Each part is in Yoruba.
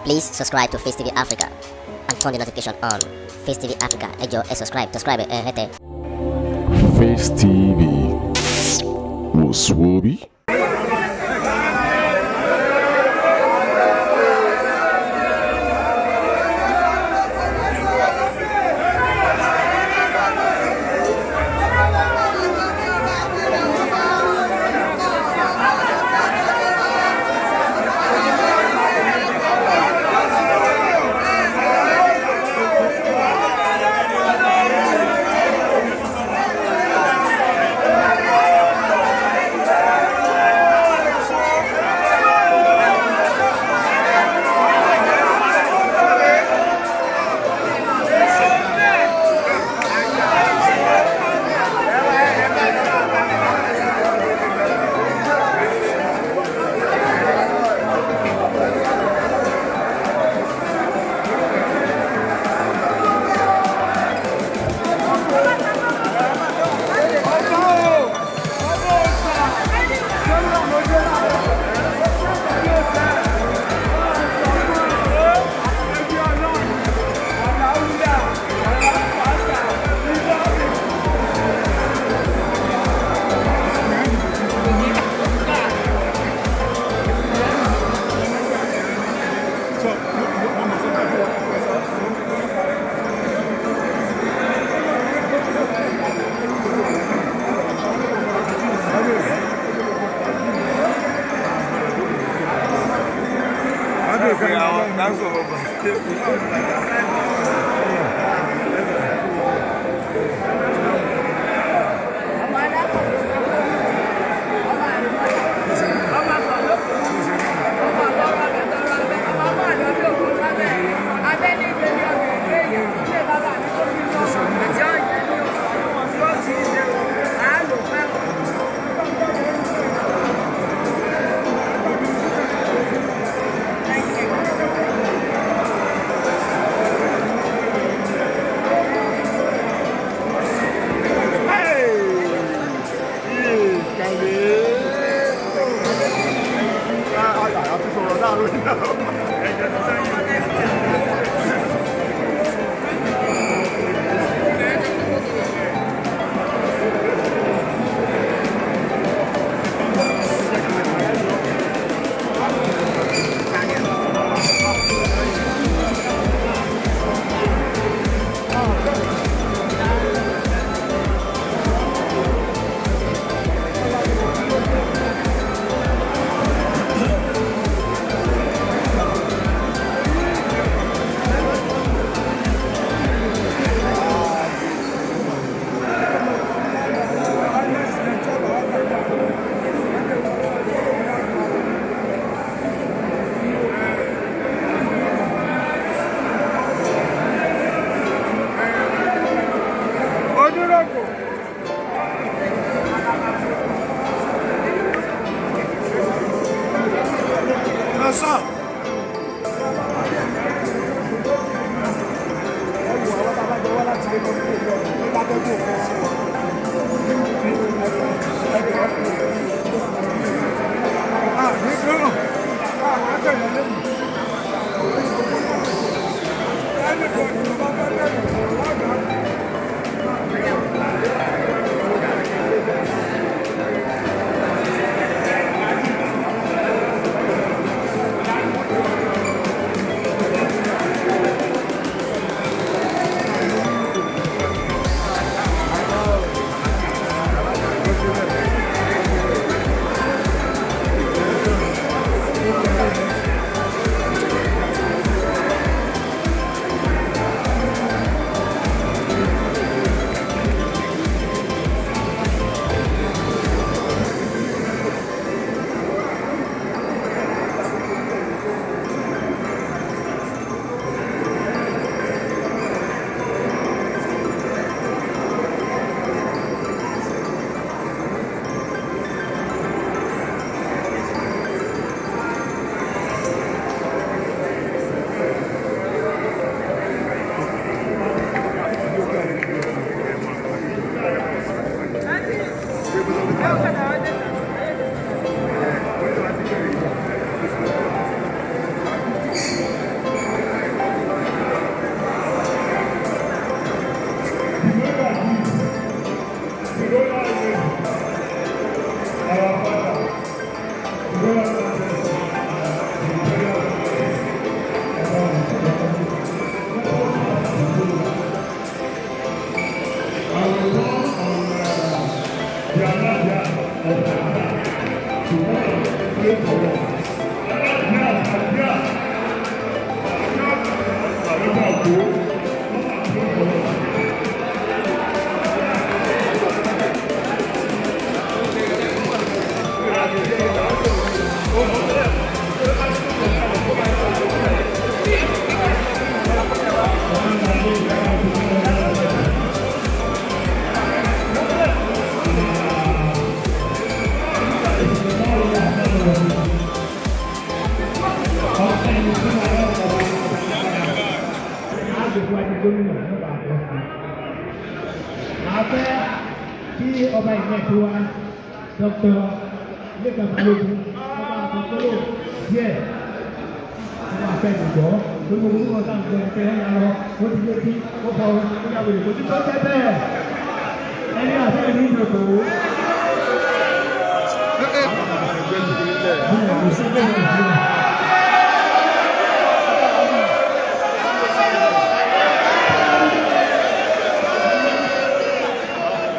Please subscribe to Face TV Africa and turn the notification on. Face TV Africa, ẹ jọ̀ọ́ ẹ subscribe, subscribe ẹ hẹ́tẹ̀. Face TV wò sùwòbí. Gómìnà nípa àpọ̀ sí. Màá fẹ́ kí ọba ìpínlẹ̀ tó wá, Dr. Lékan Balógun, ọba àkọ́kọ́rò díẹ̀, ọba àfẹ́ ìgbọ́ lórí gbogbo wọn sáà ń gbọ́ ẹgbẹ́ ẹ̀yà lọ, ó ti létí, ó fọ, ó yà wèrè, kò sí tó jẹ́ bẹ́ẹ̀. Ẹni àfẹ́ ìlú ìdòkòwò. Kò sí bẹ́ẹ̀ ní ìlú.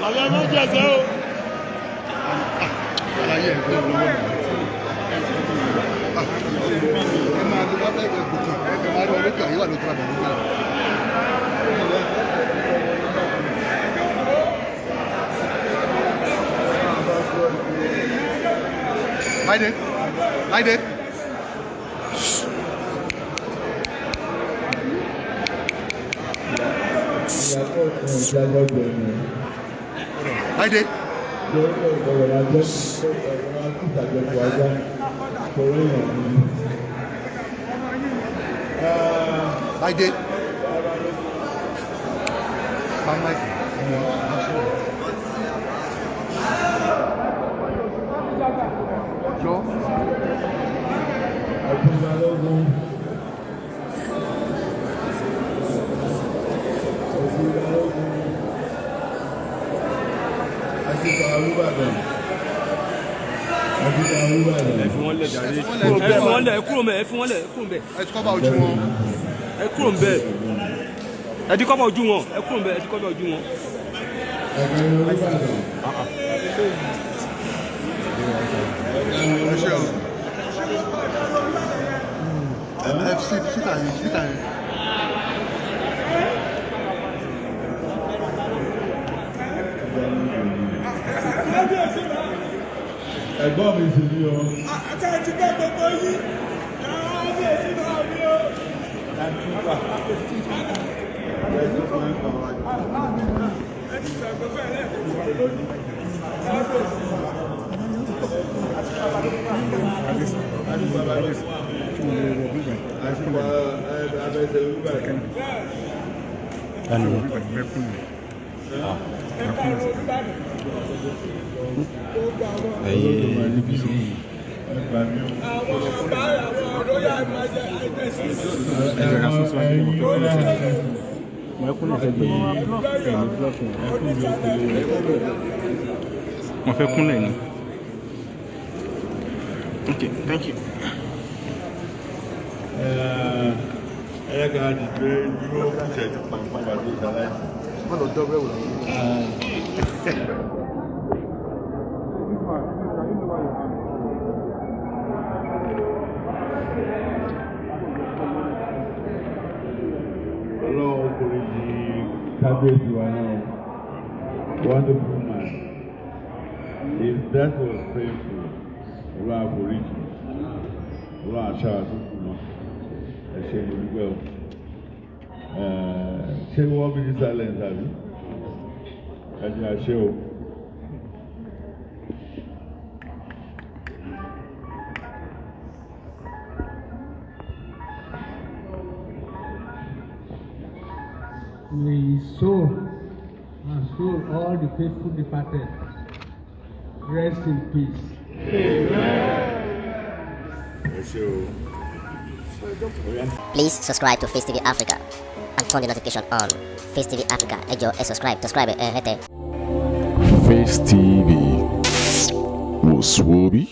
Àwọn ẹmọ jẹsẹ o. Àlàyé ẹ̀gbẹ́ lọ́wọ́ mi. Ẹ máa tó bá bẹ́ẹ̀ gòkè, ẹ máa rí ọlọ́kà yìí wà lójú àbẹ̀ nígbà. Láìdé, Láìdé. Láìdé. Láìdé. Bá Mike. Jọ. Ọ̀tún Balógun. Ọ̀tún Balógun. Àṣìkò Olúbàdàn. Àṣìkò Olúbàdàn. Ẹ fi wọ́n lẹ̀ jàre, ẹ fi wọ́n lẹ̀, ẹ kúrò mbẹ̀, ẹ fi wọ́n lẹ̀, ẹ kúrò mbẹ̀. Ẹ ti kọ́ bá ojú wọn. Ẹ kúrò mbẹ̀, ẹ di kọ́bà ojú wọn, ẹ kúrò mbẹ̀, ẹ di kọ́bà ojú wọn. Ẹ̀gbẹ́ni Olúbàdàn. Ẹ ṣe o. Ẹ fi síkà yẹn, síkà yẹn. Ẹ̀gbọ́n mi sì ni o. Àti gbé gbogbo yín. Kábíyèsí náà mi o. Ẹ ti sọ gbogbo ẹ̀ lẹ́ẹ̀kọ́ lónìí. Kábíyèsí. Àṣìkò abẹ́sẹ̀ Olúbàdàn. Ẹ bá Olúbàdàn. Gbogbo àwọn Ẹgbà mi o. àwọn ọba, àwọn royal majesty. Ẹ̀yin Wọ́n fẹ́ kúnlẹ̀ ni. Okay, thank you. Ẹ ká dìde dúró fún ìṣẹ́jú kan fún ìgbà tó ṣaláìsí. Wọ́n lọ dọ́rọ̀ ẹ̀wò lọ́wọ́. Ọlọ́run kò lè di kábíyèsí wa náà. Wonderful man. His death was painful. Ọlọ́run àforíjì. Ọlọ́run àṣà àtúnkù náà. Ẹ ṣe mo dúpẹ́ o. Ṣé one minute silence àbí? Ẹ jẹ́ àṣẹ o. May his soul and soul all the faithful departed rest in peace. Ẹ ṣe o. Please subscribe to Face TV Africa and turn the notification on. Face TV Africa, ẹ jọ̀ọ́, ẹ subscribe, subscribe ẹ hẹ́tẹ̀. Face TV. Was Swoby?